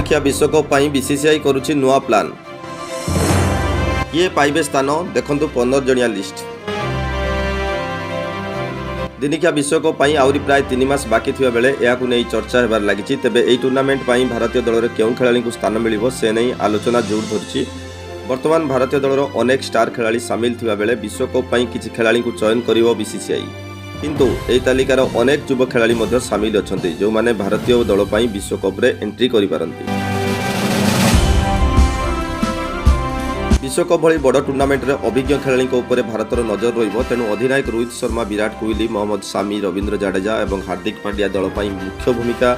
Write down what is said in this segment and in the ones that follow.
ଦିନିକିଆ ବିଶ୍ୱକପ୍ ପାଇଁ ବିସିସିଆଇ କରୁଛି ନୂଆ ପ୍ଲାନ୍। କିଏ ପାଇବେ ସ୍ଥାନ, ଦେଖନ୍ତୁ 15 ଜଣିଆ ଲିଷ୍ଟ। ଦିନିକିଆ ବିଶ୍ୱକପ୍ ପାଇଁ ଆହୁରି ପ୍ରାୟ 3 ମାସ ବାକି ଥିବା ବେଳେ ଏହାକୁ ନେଇ ଚର୍ଚ୍ଚା ହେବାରେ ଲାଗିଛି। ତେବେ ଏହି ଟୁର୍ଣ୍ଣାମେଣ୍ଟ ପାଇଁ ଭାରତୀୟ ଦଳରେ କେଉଁ ଖେଳାଳିଙ୍କୁ ସ୍ଥାନ ମିଳିବ, ସେ ନେଇ ଆଲୋଚନା ଜୋର ଧରିଛି। ବର୍ତ୍ତମାନ ଭାରତୀୟ ଦଳର ଅନେକ ଷ୍ଟାର ଖେଳାଳି ସାମିଲ ଥିବା ବେଳେ ବିଶ୍ୱକପ୍ ପାଇଁ କିଛି ଖେଳାଳିଙ୍କୁ ଚୟନ କରିବ ବିସିସିଆଇ। କିନ୍ତୁ ଏହି ତାଲିକାର ଅନେକ ଯୁବ ଖେଳାଳି ମଧ୍ୟ ସାମିଲ ଅଛନ୍ତି, ଯେଉଁମାନେ ଭାରତୀୟ ଦଳ ପାଇଁ ବିଶ୍ୱକପ୍ରେ ଏଣ୍ଟ୍ରି କରିପାରନ୍ତି। ବିଶ୍ୱକପ୍ ଭଳି ବଡ଼ ଟୁର୍ଣ୍ଣାମେଣ୍ଟରେ ଅଭିଜ୍ଞ ଖେଳାଳିଙ୍କ ଉପରେ ଭାରତର ନଜର ରହିବ। ତେଣୁ ଅଧିନାୟକ ରୋହିତ ଶର୍ମା, ବିରାଟ କୋହଲି, ମହମ୍ମଦ ସାମି, ରବୀନ୍ଦ୍ର ଜାଡେଜା ଏବଂ ହାର୍ଦ୍ଦିକ ପାଣ୍ଡ୍ୟା ଦଳ ପାଇଁ ମୁଖ୍ୟ ଭୂମିକା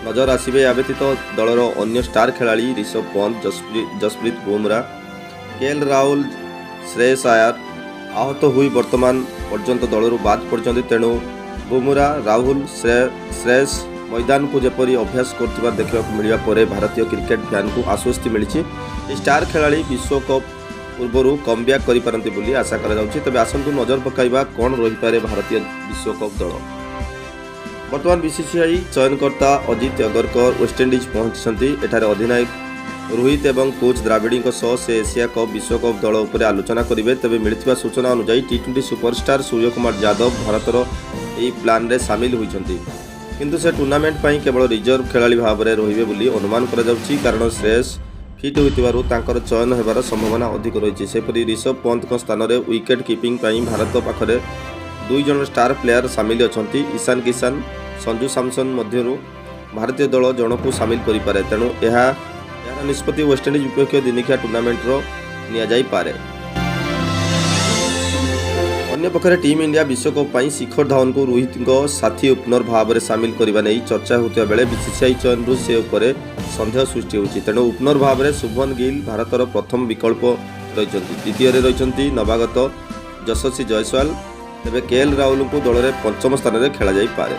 ନଜର ଆସିବେ। ଏହା ବ୍ୟତୀତ ଦଳର ଅନ୍ୟ ଷ୍ଟାର ଖେଳାଳି ରିଷଭ ପନ୍ତ, ଜସପ୍ରୀତ ବୁମରା, କେଏଲ୍ ରାହୁଲ, ଶ୍ରେୟସ ଆୟର ଆହତ ହୋଇ ବର୍ତ୍ତମାନ ପର୍ଯ୍ୟନ୍ତ ଦଳରୁ ବାଦ ପଡ଼ିଛନ୍ତି। ତେଣୁ ବୁମରା, ରାହୁଲ, ଶ୍ରେୟସ ମଇଦାନକୁ ଯେପରି ଅଭ୍ୟାସ କରୁଥିବା ଦେଖିବାକୁ ମିଳିବା ପରେ ଭାରତୀୟ କ୍ରିକେଟ ଫ୍ୟାନକୁ ଆଶ୍ୱସ୍ତି ମିଳିଛି। ଏହି ଷ୍ଟାର ଖେଳାଳି ବିଶ୍ୱକପ୍ ପୂର୍ବରୁ କମ୍ବ୍ୟାକ୍ କରିପାରନ୍ତି ବୋଲି ଆଶା କରାଯାଉଛି। ତେବେ ଆସନ୍ତୁ ନଜର ପକାଇବା, କ'ଣ ରହିପାରେ ଭାରତୀୟ ବିଶ୍ୱକପ୍ ଦଳ। ବର୍ତ୍ତମାନ ବିସିସିଆଇ ଚୟନକର୍ତ୍ତା ଅଜିତ ଅଗରକର ୱେଷ୍ଟଇଣ୍ଡିଜ୍ ପହଞ୍ଚିଛନ୍ତି। ଏଠାରେ ଅଧିନାୟକ ରୋହିତ ଏବଂ କୋଚ୍ ଦ୍ରାବିଡ଼ଙ୍କ ସହ ସେ ଏସିଆ କପ୍, ବିଶ୍ୱକପ୍ ଦଳ ଉପରେ ଆଲୋଚନା କରିବେ। ତେବେ ମିଳିଥିବା ସୂଚନା ଅନୁଯାୟୀ, ଟି20 ସୁପରଷ୍ଟାର ସୂର୍ଯ୍ୟକୁମାର ଯାଦବ ଭାରତର ଏହି ପ୍ଲାନ୍ରେ ସାମିଲ ହୋଇଛନ୍ତି। କିନ୍ତୁ ସେ ଟୁର୍ଣ୍ଣାମେଣ୍ଟ ପାଇଁ କେବଳ ରିଜର୍ଭ ଖେଳାଳି ଭାବରେ ରହିବେ ବୋଲି ଅନୁମାନ କରାଯାଉଛି, କାରଣ ଶ୍ରେୟସ ଫିଟ୍ ହୋଇଥିବାରୁ ତାଙ୍କର ଚୟନ ହେବାର ସମ୍ଭାବନା ଅଧିକ ରହିଛି। ସେହିପରି ରିଷଭ ପନ୍ତଙ୍କ ସ୍ଥାନରେ ୱିକେଟ୍ କିପିଂ ପାଇଁ ଭାରତ ପାଖରେ ଦୁଇ ଜଣ ଷ୍ଟାର ପ୍ଲେୟାର ସାମିଲ ଅଛନ୍ତି। ଇଶାନ କିଶାନ, ସଞ୍ଜୁ ସାମସନ ମଧ୍ୟରୁ ଭାରତୀୟ ଦଳ ଜଣକୁ ସାମିଲ କରିପାରେ। ତେଣୁ ଏହାର ନିଷ୍ପତ୍ତି ୱେଷ୍ଟଇଣ୍ଡିଜ୍ ବିପକ୍ଷ ଦିନିକିଆ ଟୁର୍ଣ୍ଣାମେଣ୍ଟର ନିଆଯାଇପାରେ। ଅନ୍ୟପକ୍ଷରେ ଟିମ୍ ଇଣ୍ଡିଆ ବିଶ୍ୱକପ୍ ପାଇଁ ଶିଖର ଧାୱନଙ୍କୁ ରୋହିତଙ୍କ ସାଥୀ ଓପନର ଭାବରେ ସାମିଲ କରିବା ନେଇ ଚର୍ଚ୍ଚା ହେଉଥିବା ବେଳେ ବିସିସିଆଇ ଚୟନରୁ ସେ ଉପରେ ସନ୍ଦେହ ସୃଷ୍ଟି ହେଉଛି। ତେଣୁ ଓପନର ଭାବରେ ଶୁଭମନ ଗିଲ୍ ଭାରତର ପ୍ରଥମ ବିକଳ୍ପ ରହିଛନ୍ତି। ଦ୍ୱିତୀୟରେ ରହିଛନ୍ତି ନବାଗତ ଯଶସ୍ୱୀ ଜୟସ୍ୱାଲ। ତେବେ କେଏଲ୍ ରାହୁଲଙ୍କୁ ଦଳରେ ପଞ୍ଚମ ସ୍ଥାନରେ ଖେଳାଯାଇପାରେ।